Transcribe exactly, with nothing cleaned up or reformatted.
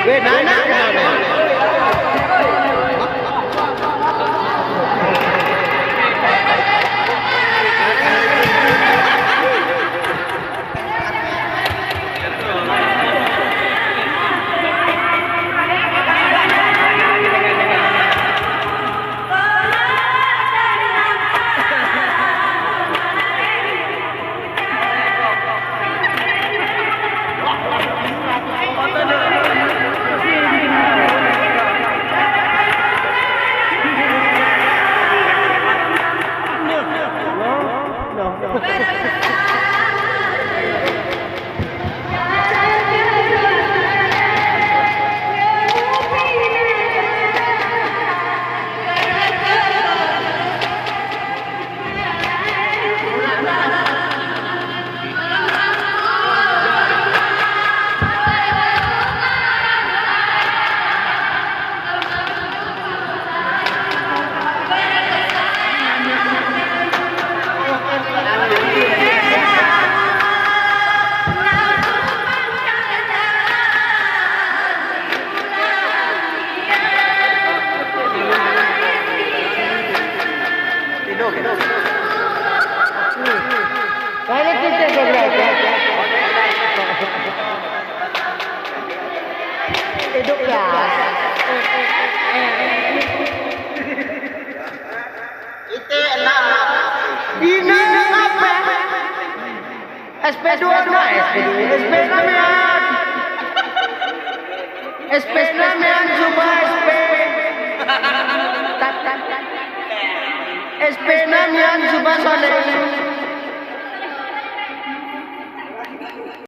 Weh, na, na, na, na. Hidup ya. Iték na. Iné ngapa? S P dua na, S P dua. S P na mian. S P na mian, suba S P. Tap, tap, tap. S P na mian, suba Soleh.